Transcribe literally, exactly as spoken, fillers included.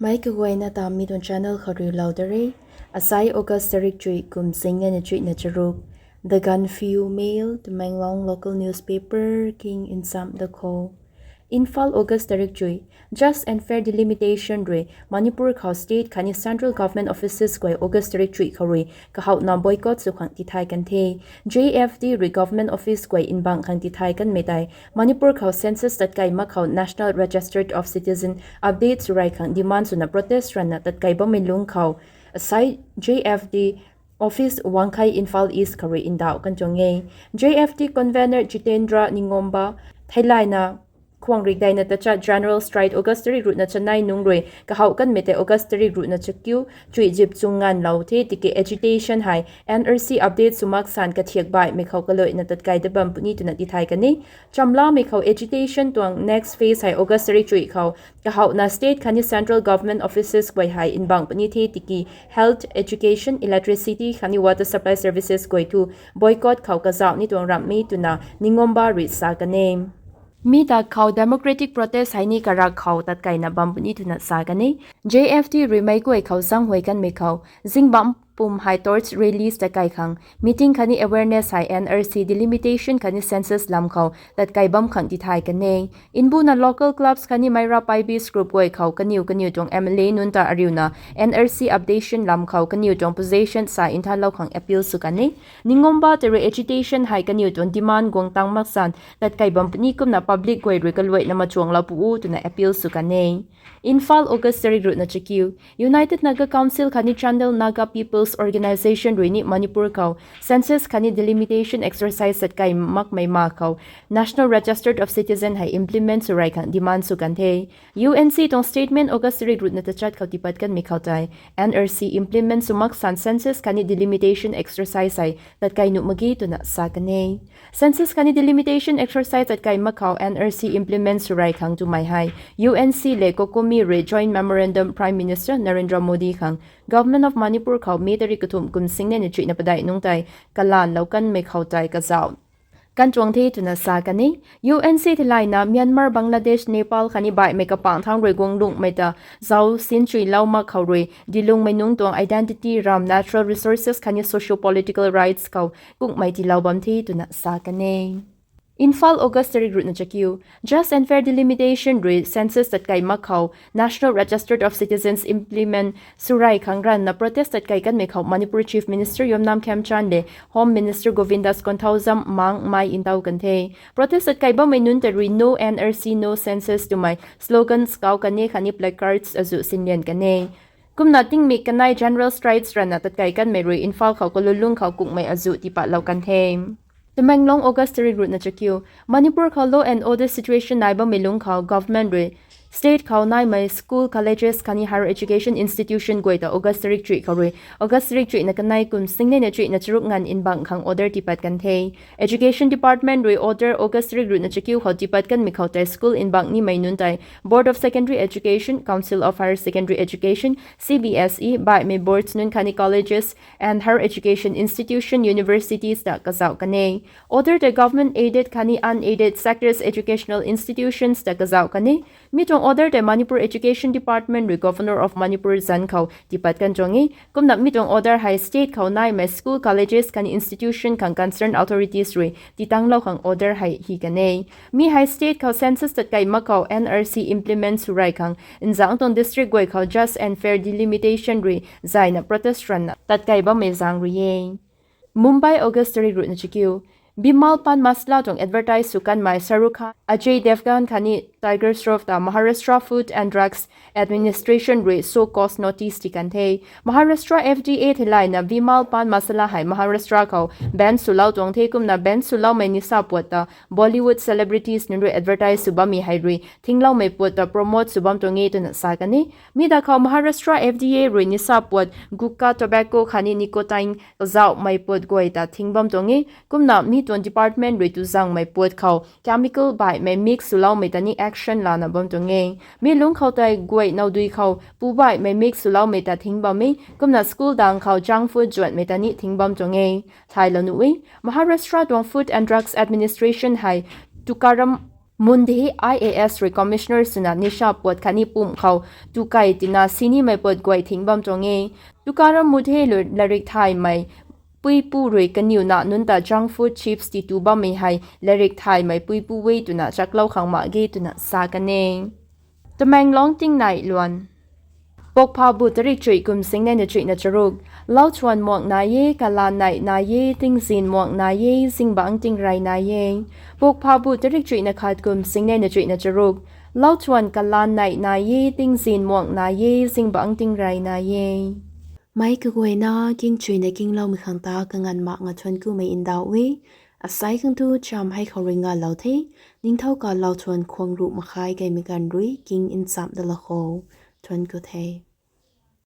Pai kaguayna ta mi tuang channel khou riulou da re. Asai August tarik chuih kum sing nai na chuihna charuk. The Gaanphiu Mail, Tamenglong local newspaper, king insam da kho. Imphal, August tarik chuih. Just and fair delimitation rui Manipur khou state khatni central government offices guay August tarik chuih khou rui kahouna boycott sw khang tithay kan the. J F D rui government office guay inbang khang tithay kanmei tei Manipur khou census tatkai mak khou National Register of Citizen update sw rey khang demand swna protest ranna tatkai bammei lungc khou asai J F D office Wangkhai, Imphal East khou rui ndauh kan tuang e. J F D convener Jitendra Ningomba theilayna khwang rikdeina tachat general strike August tarik ruhna chanei nunc rui kahouh kanmei tei August tarik ruhna chakiu chuih zip chung nganvlou the tiki agitation hei N R C update sw mak san kathiak baihmei khou kaluaina tatkai da bam puni twna tithay kan e. Chamlamei khou agitation tuang next phase hei August tarik chuih khou kahouna state khatni central government offices guay hei inbang puni the tiki health, education, electricity khatni water supply services guay thu boycott khou kazauh ni tuang ramhmei twna Ningomba rui sa kan e. Mi ta khou democratic protest hei ni karak khou tatkaina bam puni twna sa kan e. J F D rui meic guay khou zanghuay kanmei khou zingbam pum hei torch release tatkai khang meeting khatni awareness hei N R C delimitation khatni census lam khou tatkai bam khang tithay kan e. Mbuna local clubs khatni Meira Paibis group guay khou kaniw kaniw tuang M L A nunc ta ariuna N R C updation lam khou kaniw tuang position sa nthanlou khang appeal sw kan e. Ningomba tei rui agitation hei kaniw tuang demand guang tang mak san tatkai bam puni kumna public guay rui kaluaina machuanglou pu u twna appeal sw kan e. Imphal, August tarik ruhna chakiu. United Naga Council khatni Chandel Naga People's Organisation rui ni Manipur khou census khatni delimitation exercise tatkai makmei ma khou National Register of Citizen hei implement sw rey khang demand sw kan the. U N C tuang statement August tarik ruhna tachat khou tipat kanmei khou tei N R C implement sw mak san census khatni delimitation exercise hei tatkai nuh mak ge twna sa kan e. Census khatni delimitation exercise tatkai mak khou N R C implement sw rey khang twmei hei U N C le COCOMI rui joint memorandum Prime Minister Narendra Modi khang Government of Manipur khou May tarik kathumh kum sing nai na chuihna padeih nungc tei kalanlou kanmei khou tei kazauh kan tuang the twna sa kan e. U N C theilayna Myanmar, Bangladesh, Nepal khatni baihmei kapangc thangc rui guang lungmei ta zauc sinchui lou mak khou rui dilungmei nunc tuang identity, ram, natural resources khatni socio-political rights khou kukmei tiilou bam the twna sa kan e. Imphal, August tarik ruhna chakiu. Just and fair delimitation rui census tatkai mak khou National Register of Citizens implement sw rey khang ranna protest tatkai kanmei khou Manipur Chief Minister Yumnam Khemchand le Home Minister Govindas Konthoujam mang mai ntaw kan the. Protest tatkai bammei nunc ta rui No N R C, No Census twmei slogans kau kan e khatni placards azuh sinlian kan e. Kumna tingmik kanei general strikes ranna tatkai kanmei rui Imphal khou kalulung khou kukmei azuh tipatlou kan the. Tamenglong, August tarik ruhna chakiu. Manipur khou law and order situation nai bammei lungc khou government rui state khou naimei school, colleges khatni higher education institution guay ta August tarik chuih khou rui August tarik chuihna kanei kum sing nai na chuihna charuk nganv nbang khang order tipat kan the. Education Department rui order August tarik ruhna chakiu khou tipat kanmei khou tei school nbang nimei nunc tei Board of Secondary Education, Council of Higher Secondary Education, C B S E, baihmei boards nunc khatni colleges and higher education institution, universities ta kazauh kan e. Order tei government aided khatni unaided sectors educational institutions ta kazauh kan e. Mi tuang order tei Manipur Education Department rui Governor of Manipur zanc khou tipat kan tuang e. Kumna mi tuang order hei state khou naimei school, colleges khatni institution khang concerned authorities rui titanglou khang order hei hi kan e. Mi hei state khou census tatkai mak khou N R C implement sw rey khang nzangc tuang district guay khou just and fair delimitation rui zayna protest ranna tatkai bammei zaeng rui e. Mumbai, August tarik ruhna chakiu. Bimal Pan Masala tuang advertise sw kanmei Shahrukh Khan, Ajay Devgan khatni Tiger Shroff ta Maharashtra Food and Drugs Administration rui show cause notice ti kan the. Maharashtra F D A theilayna Bimal Pan Masala hei Maharashtra khou ban swlou tuang the. Kumna ban swloumei nisa puat ta Bollywood celebrities nunc rui advertise sw bammei hei rui thingloumei puat ta promote sw bam tuang e twna sa kan e. Mi da khou Maharashtra F D A rui nisa puat gutkha, tobacco khatni nicotine kazauhmei puat guay ta thing bam tuang e. Kumna mi tuang department rui tuzangmei puat khou chemical baihmei mix swloumei ta ni action lana bam tuang e. Mi lungc khou tei guay nowdui khou pu baihmei mix swloumei ta thing bam e. Kumna school dang khou junk food zuanmei ta ni thing bam tuang e. Thaylou nuh e. Maharashtra tuang Food and Drugs Administration hei Tukaram Mun de he I A S rui commissioner swna nisha puat khatni pumh khou tukei tina sinimei puat guay thing bam tuang e. Tukaram mut he lu- lairik thaymei puipu rui kaniw na nunc ta junk food chips titu bammei hei lairik thaymei puipu e twna chaklou khang mak ge twna sa kan e. Tamenglong tingnei luan. Pokphabu tarik chuih kum singnei na chuihna charuk. Lauthuan muang nai e, kalan neih nai e, tingzin muang nai e, zingbangc tingrey nai e. Pokphabu tarik chuihna khat kum singnei na chuihna charuk. Lauthuan kalan neih nai e, tingzin muang nai e, zingbangc tingrey nai e. Meic kaguayna king chuina kingloumei khang ta kanganv mak nga thuanc kumei ndauh e. Asei khang tu cham hei khou rui ngalou the. Ningthau ka lauthuan khwang ruh makhai gaymei ganv rui king nchamh dalou khou thuanc ku the.